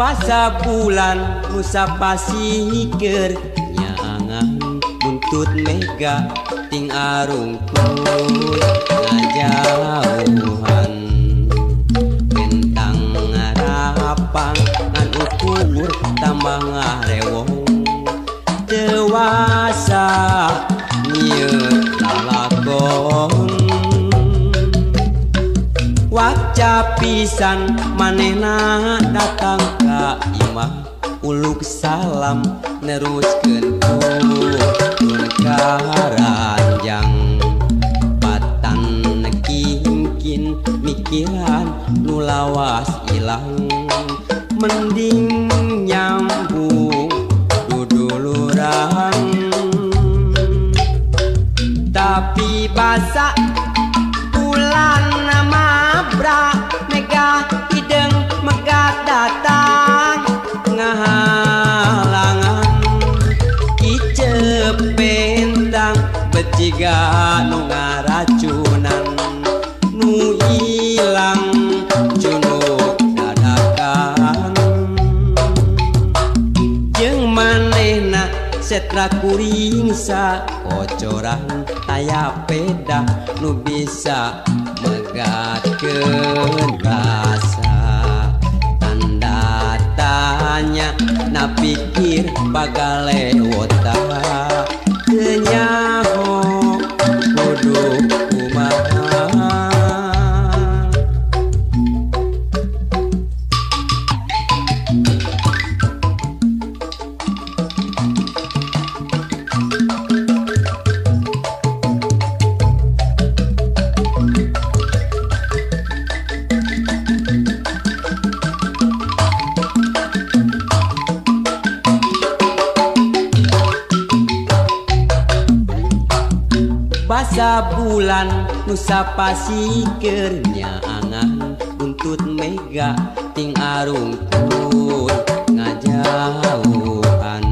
Basa bulan nusa pasikeur nyaangan buntut mega ting arungkut ngajauhan bentang ngarapang ngan ukur tambah ngarewong dewasa nyieun lalakon waca pisan manehna datang ka imah uluk salam neruskeun turun ka ranjang patan kingkin mikiran nu lawas ilang mending nyambung duduluran tapi basa bulan mabra mega hideng megat datang ngahalangan kicep bentang beciga nu ngaracunan nu ilang cunuk dadakan jeung manehna setra kuring sakocoran aya peda nu bisa megatkeun rasa tanda tanya na pikir bagalewota teu nyaho kudu kumaha. Basa bulan nusa pasikeur nyaangan buntut mega ting arungkut ngajauhan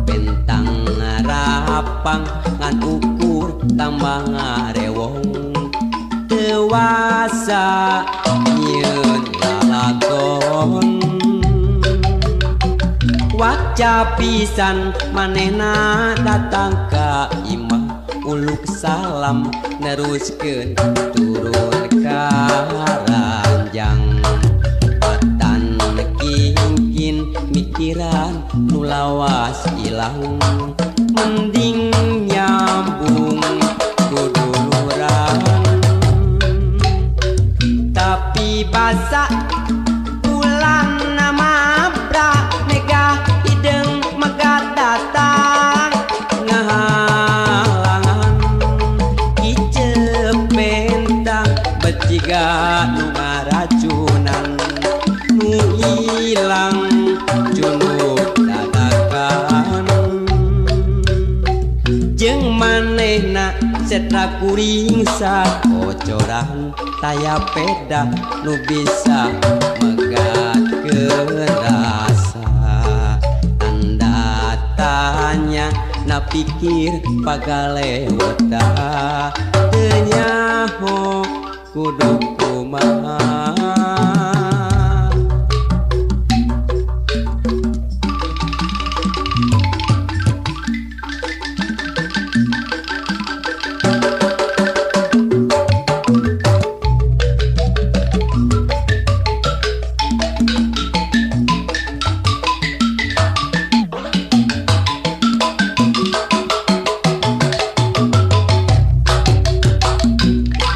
bentang ngarapang ngan ukur tambah ngarewong dewasa nyieun lalakon waca pisan manehna datang ka imah uluk salam neruskeun turun ka ranjang patan kingkin mikiran nu lawas ilang mending nyambung duduluran tapi basa bulan mabra mega hideng megat datang ngahalangan kicep bentang beciga nu ngaracunan nu ilang cunuk dadakan jeung manehna setra kuring sakocoran taya peda nu bisa megatkeun rasa tanda tanya na pikir pagalewota teu nyaho kudu kumaha.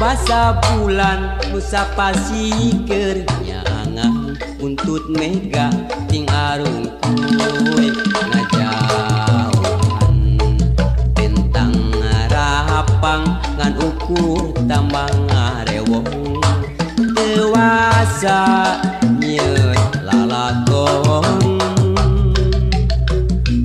Basa bulan nusa pasikeur nyaangan buntut mega ting arungkuy ngajauhan bentang ngarapang ngan ukur tambah ngarewong dewasa nyieun lalakon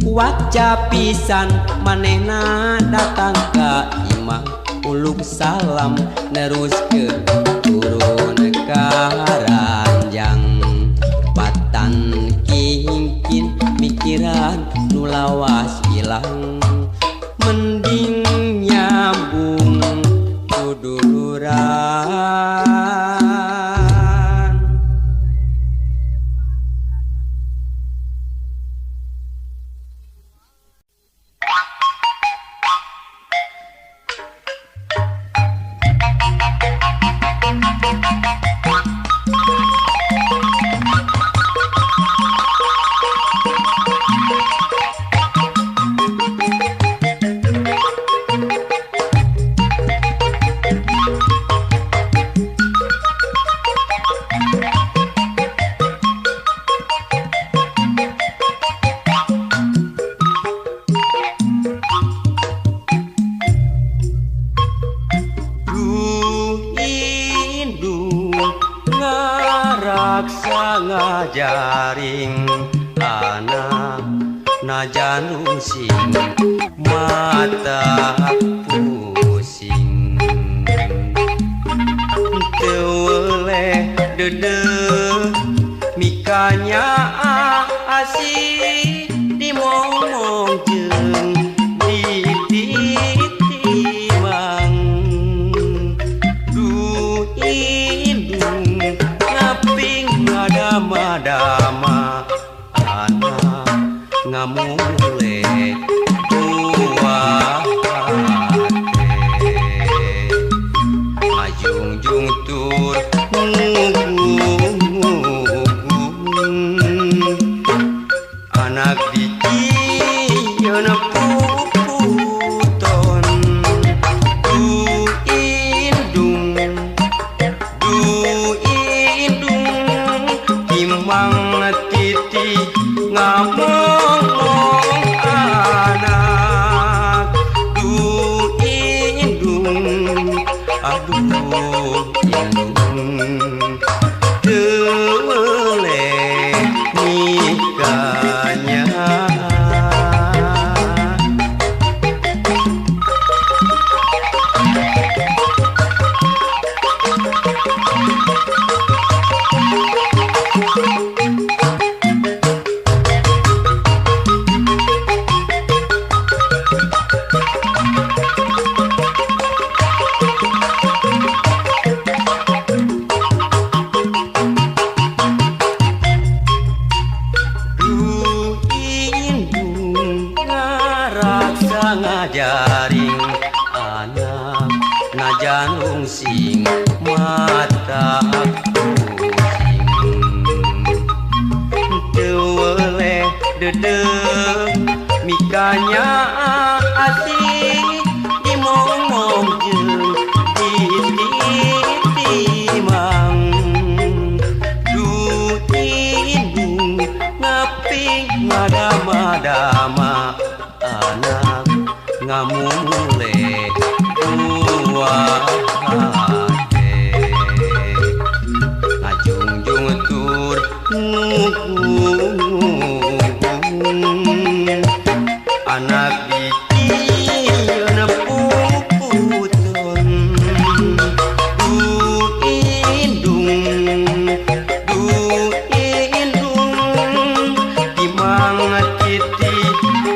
waca pisan manehna datang ka imah uluk salam neruskeun turun ka ranjang patan kingkin mikiran nu lawas ilang mending nyambung duduluran. Ngaraksa ngajaring anak najan rungsing mata pusing teu weleh deudeuh mikanya asih dimomong jeung dititimang duh indung ngaping ngadama-dama anak ngamule buah hate ngajungjung tur ngugung anak dijieun puputon duh indung timang titi ngamong anak duh indung aduh indung teu weleh nikahnya. Ngajaring anak najan rungsing mata pusing teu weleh deudeuh mikanya asih dimomong jeung dititimang duh indung ngaping ngadama-dama anak ngamule buah hate ngajungjung tur ngugung anak dijieun puputon duh indung timang titi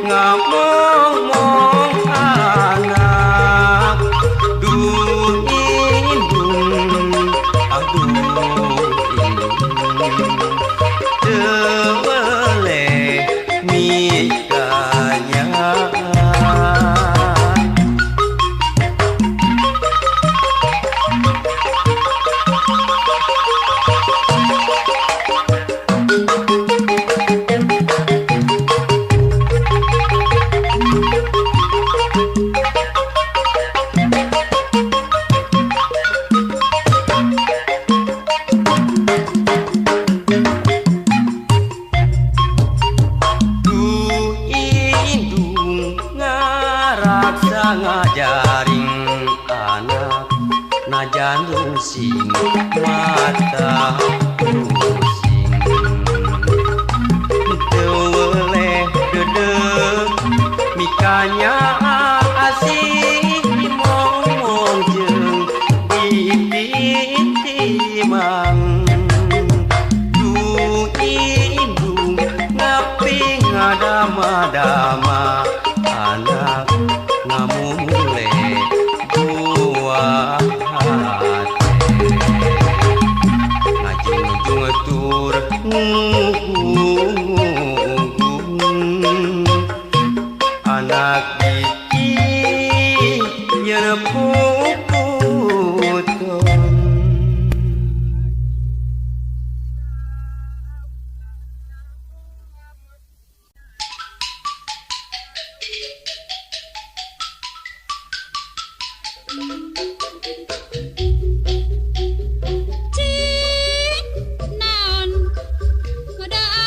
ngamong anak duh indung aduh indung teu weleh mikanya. Ngajaring anak najan rungsing mata pusing teu weleh deudeuh mikanya asih dimomong jeung dititimang duh indung ngaping ngadama-dama anak ngamule buah hate ngajungjung tur ngugung anak dijieun puputon. Cik naon kuda.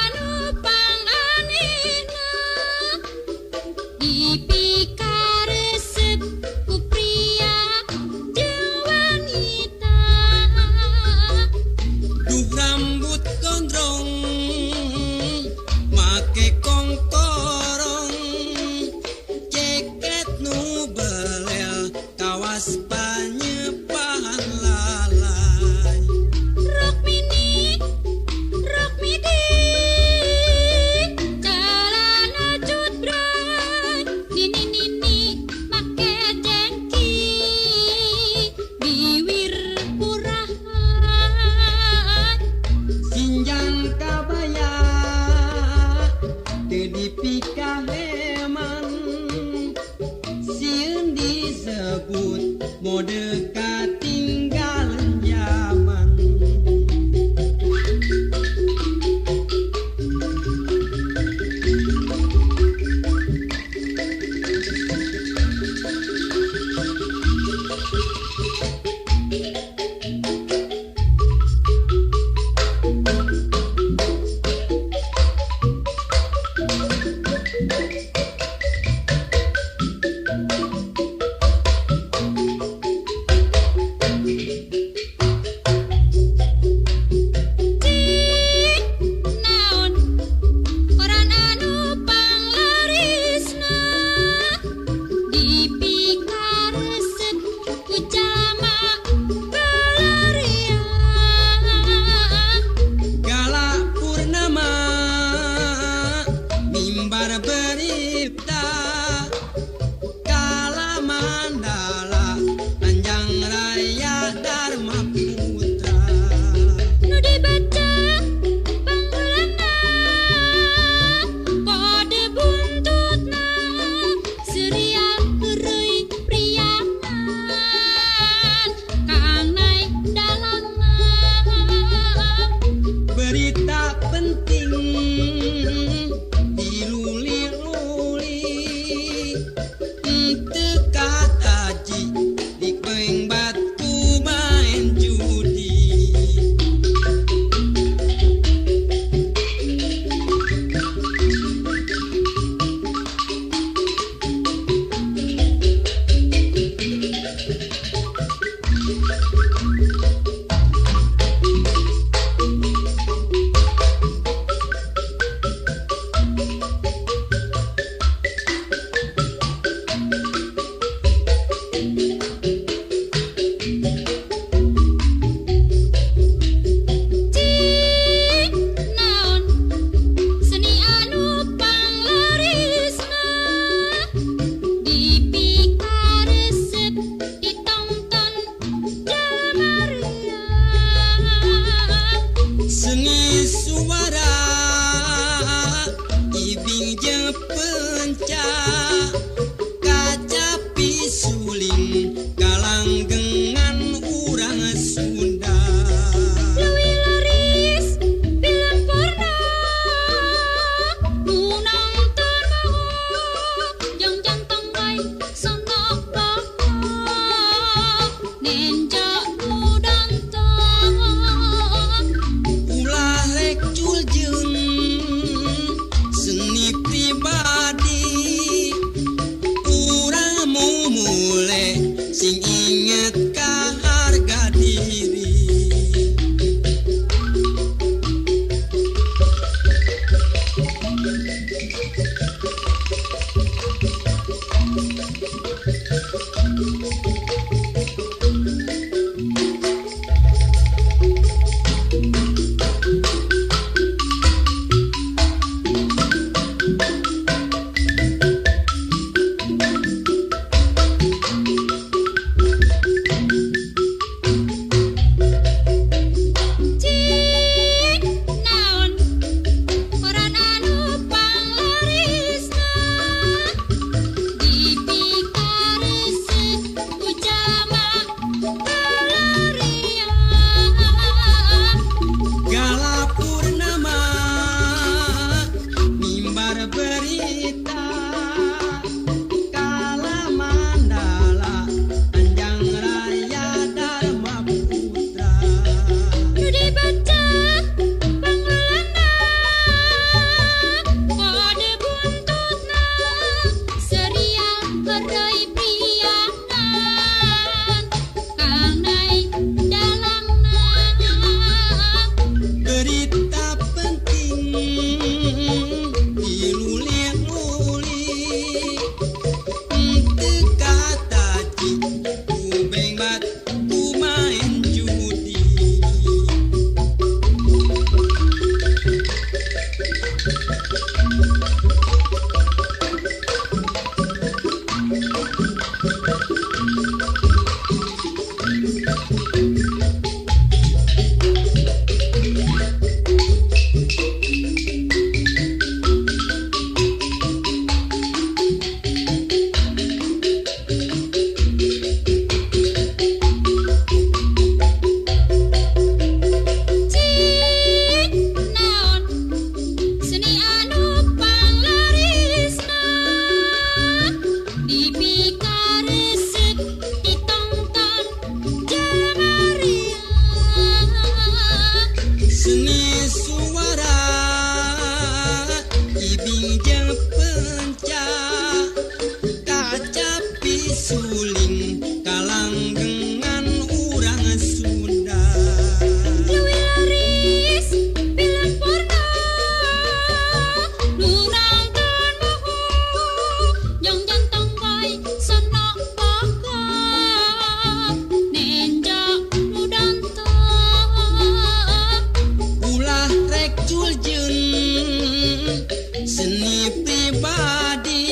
Seni pribadi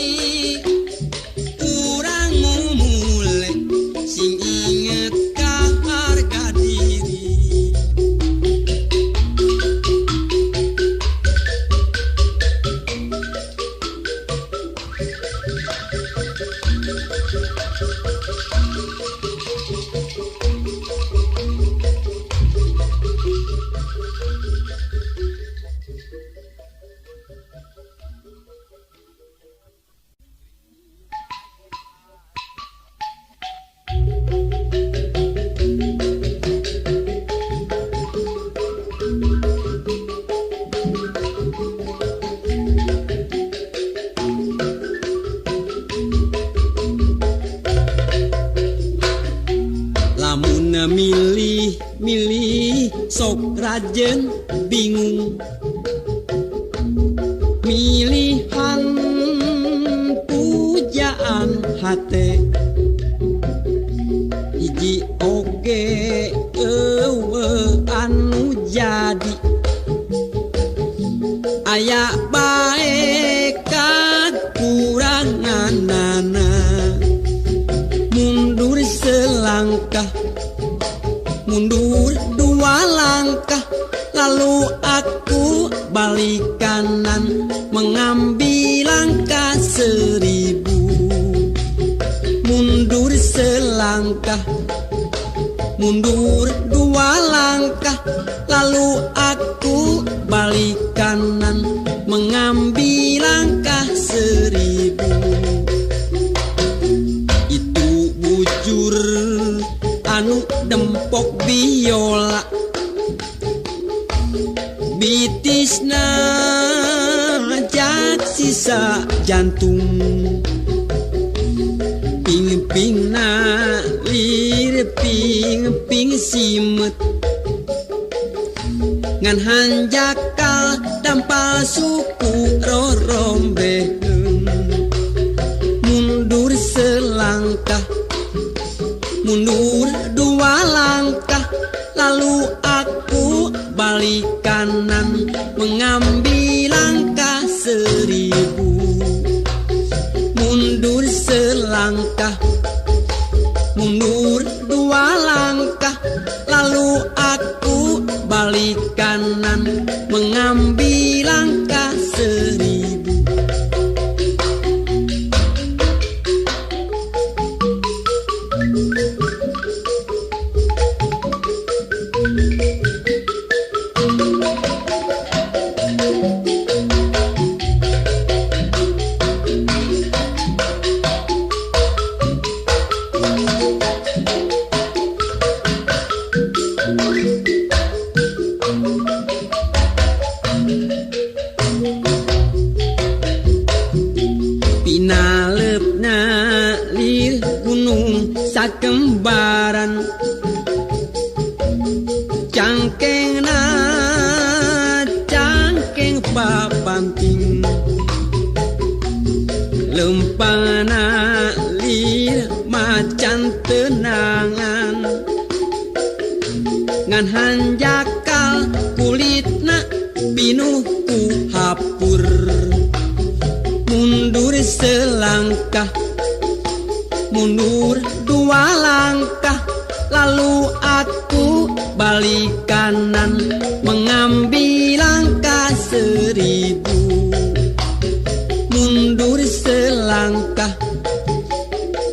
urang mumule sing inget ka harga diri. Lamun milih-milih sok rajen bingung, milihan pujaan hate hiji oge eueuh anu jadi aya bae kakuranganana. Mundur selangkah, mundur dua langkah, lalu aku balik kanan mengambil langkah 1000. Mundur selangkah, mundur dua langkah, lalu aku balik kanan mengambil langkah 1000. Itu bujur anu dempok biola, bitisna jak sisa jantung, ping-pingna lir ping-ping simet, ngan hanjakal dampal suku rorombeheun. Mundur selangkah, mundur dua langkah, lalu aku balik kanan mengambil langkah 1000. Mundur selangkah, mundur dua langkah, lalu aku balik kanan mengambil langkah 1000. Pinalepna lir gunung sakembaran, cangkengna cangkeng papanting, lempangna lir macan tenangan, ngan hanjakal kulitna pinuh ku hapur. Mundur selangkah, mundur dua langkah, lalu aku balik kanan mengambil langkah 1000. Mundur selangkah,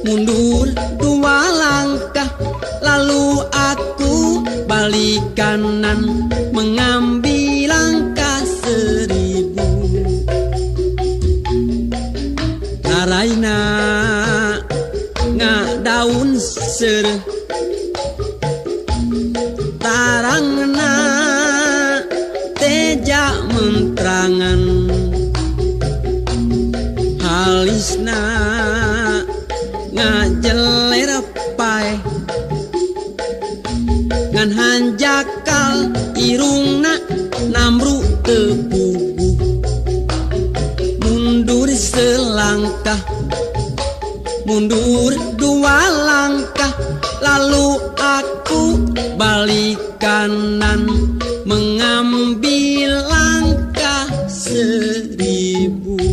mundur dua langkah, lalu aku balik kanan mengambil langkah 1000. Taraina ngadaun seureuh, tarangna teja mentrangan, halisna ngajeler paeh, ngan hanjakal irungna namru teu puguh. Mundur selangkah, mundur dua langkah, lalu aku balik kanan mengambil langkah 1000.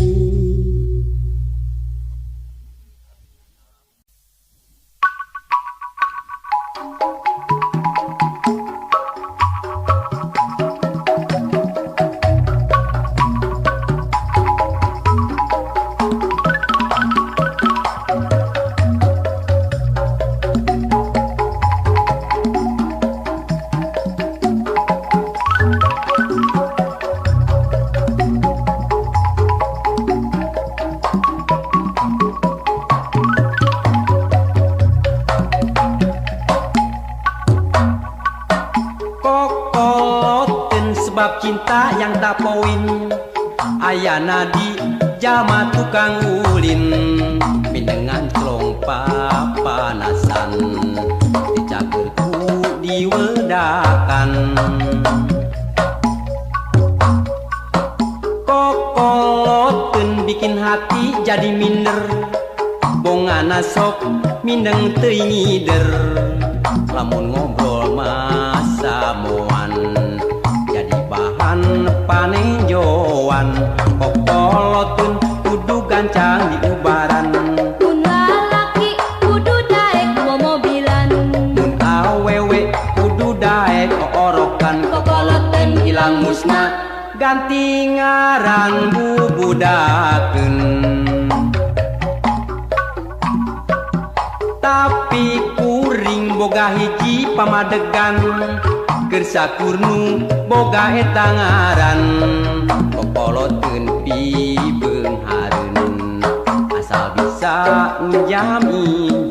Bab cinta yang tak poin ayana di jalma tukang ulin minengan clong papanasan dicaker ku diwedakan kokoloteun bikin hati jadi minder bongana sok mindeng teuing ngider lamun ngobrol masamoan jadi bahan panenjoan kokoloteun kudu gancang diubaran mun lalaki kudu daek momobilan mun awewe kudu daek oorokan kokoloteun ilang musna ganti ngaran bubudakeun tapi kuring boga hiji pamadegan keur sakurnu boga eta ngaran kokoloteun pibeunghareun asal bisa njam-injam.